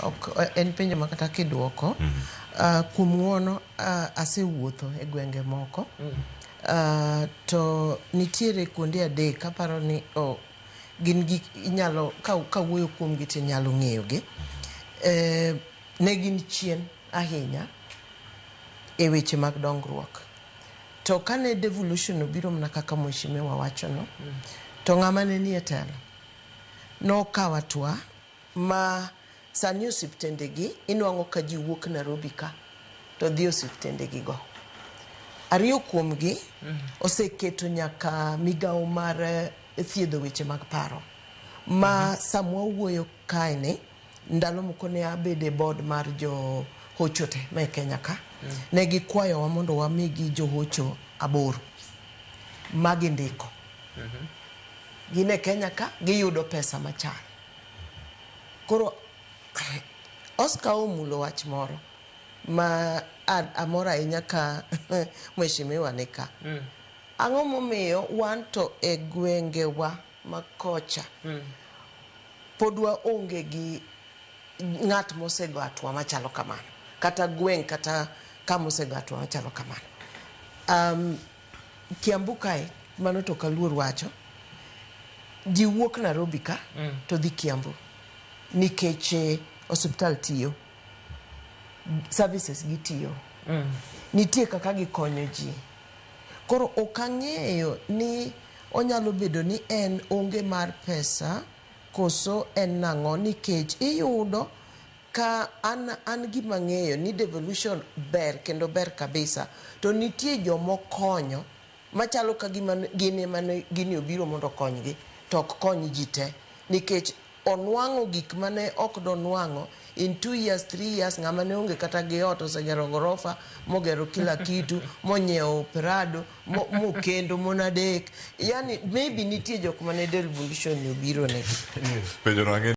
Ok, en penjo ma kata kiduoko. Kuom ng'uono asewuotho e gwenge moko. To nitiere kuonde adek aparo ni oh, gin gik inyalo kawuoyo kuomgi to inyalo ng'eyogi. Ne gin chien ahinya e weche mag dongruok. To kane devolution obiro mana kaka mheshimiwa wachono, to ng'ama ne nie telo nokawo hatua ma sani osiptendegi inwang'o ka ji wuok Nairobi ka to dhi osiptendegi go. Ariyo kuomgi oseketo nyaka migawo mar thiedho weche mag paro ma samwa wuoyo kae ni ndalo moko ne abedo e board mar jo hocho te ma e Kenya ka. Ne gikwayowa mondo wamigi johocho 8 ma gindiko. Gin e Kenya ka giyudo pesa machal. Koro Oscar omulo wach moro ma amor ahinya ka mheshimiwa ni ka. Ang'o momiyo wan to e gwengewa ma kocha pod waonge gi ng'at mosego hatua machalo kamano, kata gweng' kata kama osego hatua machalo kamano? Kiambu kae, mano to ok aluor wacho, ji wuok Nairobi ka to dhi Kiambu nikech osiptal tiyo, services gitiyo, nitie kaka gikonyo ji. Koro ok ang'eyo ni onyalo bedo ni en onge mar pesa koso en nang'o, nikech iyudo ka an gima ang'eyo ni devolution ber kendo ber kabisa, to nitie jomokonyo machalo ka gima gin ema gini obiro mondo okonygi to ok kony ji te, nikech onwang'o gik mane ok donwang'o in 2 years, 3 years. Ng'ama ne onge kata gi ot osegero gorofa, mogero kila kitu, monyiewo Prado, mokendo mon 3. Yani maybe nitie jok mane devolution ni obiro negi. Penjo no ang'e.